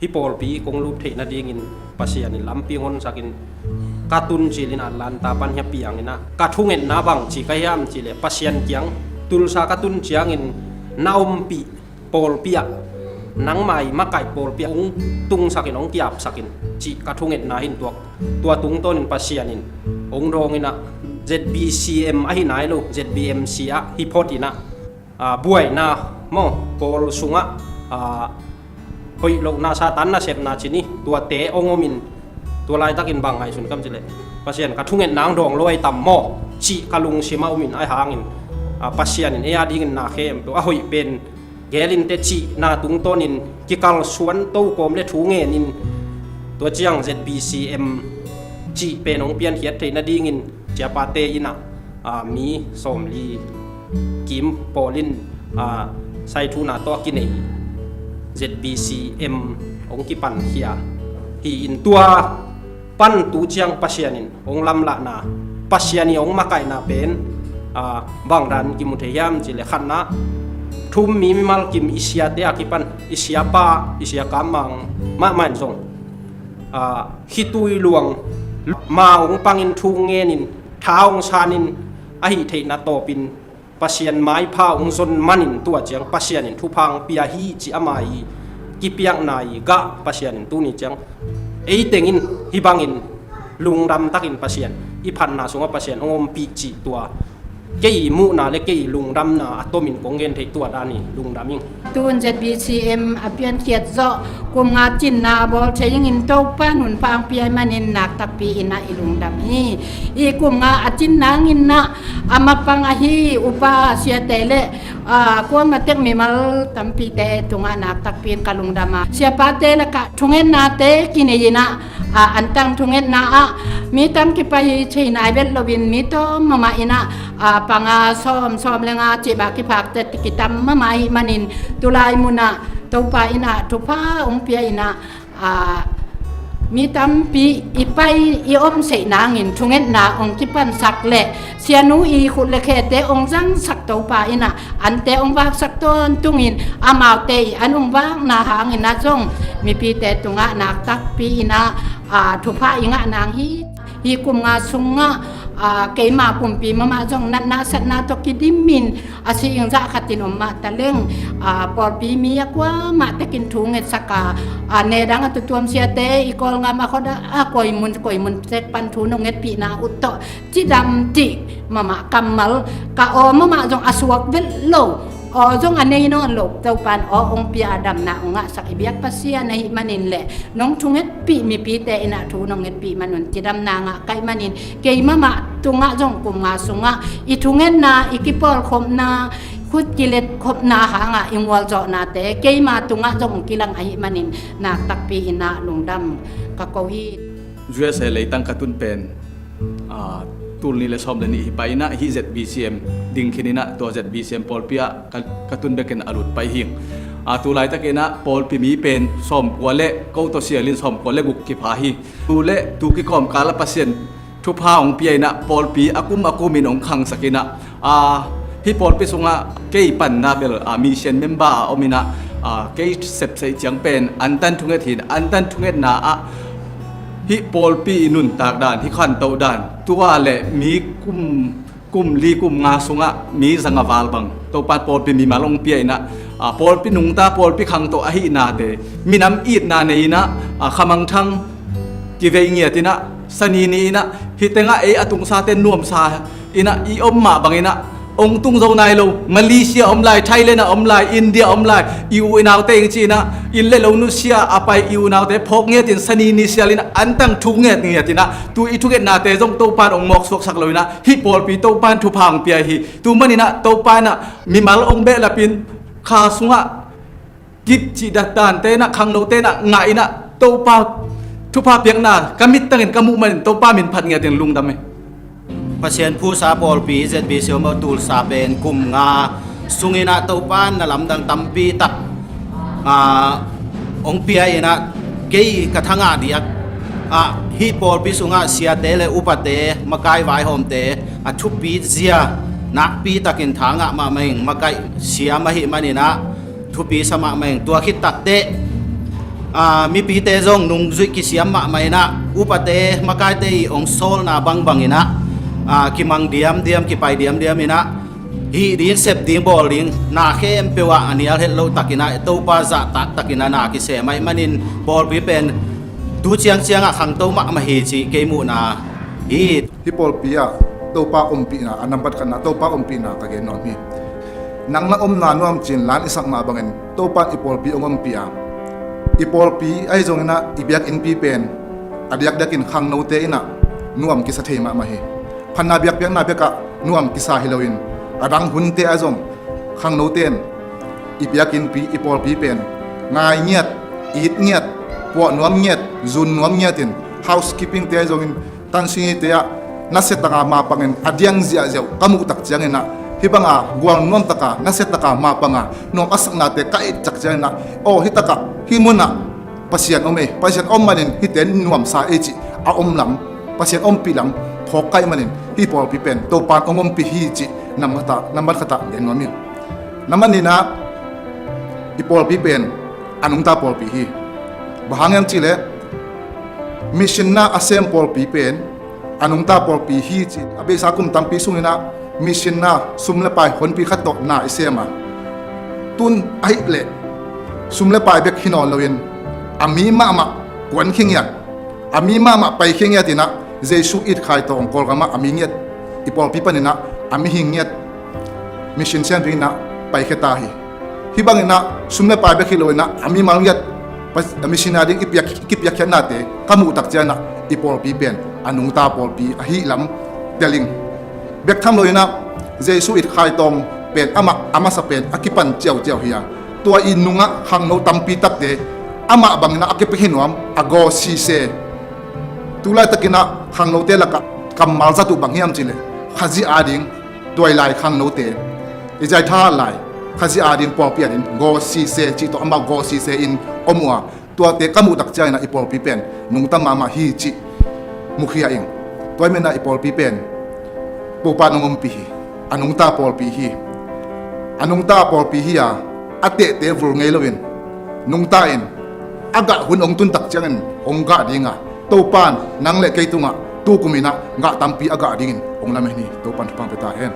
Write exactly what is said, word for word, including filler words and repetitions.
hih pawlpi kong lut theih nadingin Pasian in lampi honsakin ka tun cilin Atlanta pan hia piangin ah ka thungetna bang ci ka hiam cihleh Pasian kiang Tulsa ka tun ciangin na ompih pawlpi ah nangmah i makaih pawlpi ah hong tungsakin hong kiapsakin cih ka thungetna hi in tua, tua tungtawnin Pasian in hong dawngin ah Z B C M ahi nai lo Z B M C ah hi phot in ah, aa, buaina maw pawl sungah, aa, hoih lohna Satan nasepna ci ni tuate hong omin tua laitakin bang ngaihsun ka hiam cihleh Pasian ka thungetna hong dawng lo ahi tam maw cih ka lungsim ah omin ahi hangin, aa, Pasian in ei adingin na khempeuh a hoih pen gelin teh cihna tungtawnin kikalsuan tokawm le thu ngenin tua ciang Z B C M cih pen hong piankhiat theih nadingin ciapate in ah, aa, mi sawmli kim pawlin, aa, saithuna tawh a kinei Z B C M hong kipankhia hi in tua pan tu ciang Pasian in hong lamlahna, Pasian i hong makaihna pen, aa, bangdan kimu thei hiam cihleh khatna thum mi mimal kim i siate a kipan i siapa i siakam mang mahmah in zong, aa, khitui luang ma hong pangin thu ngenin tha hong sanin ahi theihna tawpin Pasian maipha hong zon manin tua ciang Pasian in thupha hong pia hi ci ama i kipiakna i gah Pasian in tuni ciang ei tengin hih bangin lungdam takin Pasian i phatna sungah Pasian hong ompih cih tua kei muhna le kei lungdamna a tomin kong gen theih tua dan hi. Lungdam ing. Tun Z B C M a piankhiat zawh kum nga cinna a bawl thei ingin Topa nunpha hong pia ahih manin nak takpi in ah i lungdam hi. I kum nga a cinna ngin ah a mapang ahi upa siate le, aa, kuama tek mimal tampite tungah nak takpi in ka lungdam a, siapate lakah thungetnate kinei in ah, aa, antang thungetna ah mi tam kipai thei nai vet loin mi tawm mahmah in ah, aa, panga sawm sawm le nga cih bang kiphakte kitam mahmah ahih manin tulai munah Topa in ah thupha hong pia in ah, aa, mi tampi i pai i om seih nangin thungetna hong kipansak le sianu i khut le khete hong zangsak Topa in ah ante hong vaksak tawntungin amaute i an hong vakna hangin ah zong mipite tungah nak takpi in ah, aa, thupha i ngah nang hi. Hih kum nga sungah, aa, keima kumpi mahmah zong natna satna tawh kidimin a si ing zah khatin om mah taleng, aa, pawlpi mi a kuamah tekin thu ngetsak a, aa, nedang a tutuam siate i Kawlgam a khuada a koimun koimun tek pan thu nong ngetpihna uh tawh cidam cih mahmah kammal ka aw mahmah zong a suak vet lo, aw zong a nei nawn lo Topan aw hong pia a damna hong ngahsak i biak Pasian ahih manin le nong thungetpih mipite in ah thu nong ngetpih manun cidamna ngah ka hih manin keima mah tungah zong kum nga sungah i thungetna i kipawlkhopna khut kiletkhopna hangah i ngualzawhnate keima tungah zong kilang ahih manin nak takpi in ah lungdam ka ko hi. U S A leitang ka tun pen, aa, tul nih le sawm le nih hi pai in ah hih Z B C M ding khin in ah tua Z B C M pawlpi ah ka, ka tun bekin a lut pai hi. Aa, tu laitakin ah pawlpi mi pen sawmkua le ko tawh sialin sawmkua le guk kipha hi. Tu le tu kikawmkal ah Pasian thupha hong pia in ah pawlpi a kum a kumin hong khangsak in ah, aa, hih pawlpi sungah kei panna bel, aa, mission member a om in ah, aa, kei sepsei ciang pen antan thunget hin antan thungetna ah hih pawlpi i nuntak dan, hih khantoh dan, tua le mi kum, kum li kum nga sungah mi zanga val bang Topan pawlpi mimal hong pia in ah, aa, pawlpi nungta pawlpi khangto ahihnate minam itna nei in ah, aa, khamangthang kivei ngiat in ah, sani ni in ah, hih tengah ei a tungsate nuamsa in ah i om mah bang in ah hong tung zo nai lo. Malaysia om lai, Thailand a om lai, India om lai, i u i naute ing ci in ah inn le lo nusia a pai i unaute phawk ngiatin sani ni sialin antang thuk ngiat ngiat in ah tu i thungetnate zong Topan hong mawk suaksak lo in ah hih pawlpi Topan thupha hong pia hi. Tu man in ah Topan ah mimal hong behlapin kha sungah kip cih datdante in ah khangnote in ah ngah in ah Topa thupha piakna ka mittangin ka muh manin Topa min phat ngiatin lungdam hi. Pasian phusa pawlpi Z B C M Tulsa pen kum nga sungin ah Topan na lamdang tampi tak, aa, hong pia in ah kei ka thangah diak, aa, hih pawlpi sungah siate le upate makai vaihawmte a thupi zia nakpi takin thangah mahmah ing, makaih siam ahih manin ah thupi sa mahmah ing. Tua khit takteh Aa, mipite zong nungzuih kisiam mahmah inah, upate makaite i hong sawlna bangbang inah, aa, kimang diamdiam, kipai diamdiam inah, hih ding, sep ding, bawl ding, na khempeuh ah a nial het loh takinah, Topa zahtak takinah na kisem ahih manin pawlpi pen tu ciangciangah khangto mahmah hi cih kei muhna hi. Hih pawlpi ah Topa ompihna, a nambat khatna Topa ompihna ka gen nuam hi. Nang na omna nuam cin lan i sak mah bangin Topa in i pawlpi hong ompih a, i pawlpi ahi zonginah i biakinnpi pen a diakdiakin khangnote inah nuam kisa thei mahmah hi. Phatna biakpiakna bekah nuam kisa hi loin, a dang hunte ah zong khangnote in i biakinnpi, i pawlpi pen ngai ngiat, it ngiat, puah nuam ngiat, zun nuam ngiatin, housekeeping te ah zongin, tansingite ah nasia taka mapangin a diang ziahziah uh ka muh tak cianginah, hih banga gual nuam taka nasia taka mapanga nuam a saknate ka et tak cianginah, aw, hih takah, hih munah Pasian om ei, Pasian om manin hihte nuamsa ei cih a om lam, Pasian ompih lam phawk ka hih manin hih pawlpi pen Topan hong ompih hi cih nambat khatah, nambat khatah gen nuam hi. Nambat nihna, i pawlpi pen a nungta pawlpi hi. Bang hang hiam cihleh, mission na a sem pawlpi pen a nungta pawlpi hi ci. A beisa kum tampi sunginah mission na sum le pai honpi khat tawh na i sem a, tun ahihleh sum le pai bek hi nawn loin a mi mahmah kuankhia ngiat, a mi mahmah paikhia ngiat inah, Jesu it khai tawh hong Kawlgamah a mi ngiat, i pawlpi paninah a mihing ngiat, mission siam dinginah paikhia ta hi. Hih banginah sum le pai bek hi loinah a mimal ngiat, pas-, a mission a ding i piak, i kipiakkhiatnate ka muh tak cianginah i pawlpi pen a nungta pawlpi ahih lam tel ing. Bek tham loinah Jesu it khai tawh pen amah a masa pen a kipan ciauciau hi a, tua i nungah khangno tampi takte amah banginah a kipia hi nuam, a gaw sise. Tulaitakinah khangnote lakah kammal zat uh bang hiam cihleh, Khazih a ding tuailai khangnote, i zaitha lai, Khazih a ding pawlpi a ding gaw sise cih tawh amah gaw sise in om uh a, tuate ka muh tak cianginah i pawlpi pen nungta mahmah hi cih mukhia ing. Tua ahih maninah i pawlpi pen Topan hong ompih hi. A nungta pawlpi hi. A nungta pawlpi hi a, a tehte vul ngei loin nungta in, a gah hun hong tun tak ciangin hong gah ding a, Topan nang le kei tungah tukum inah gah tampi a gah dingin hong lamen hi. Topan thupha pia ta hen.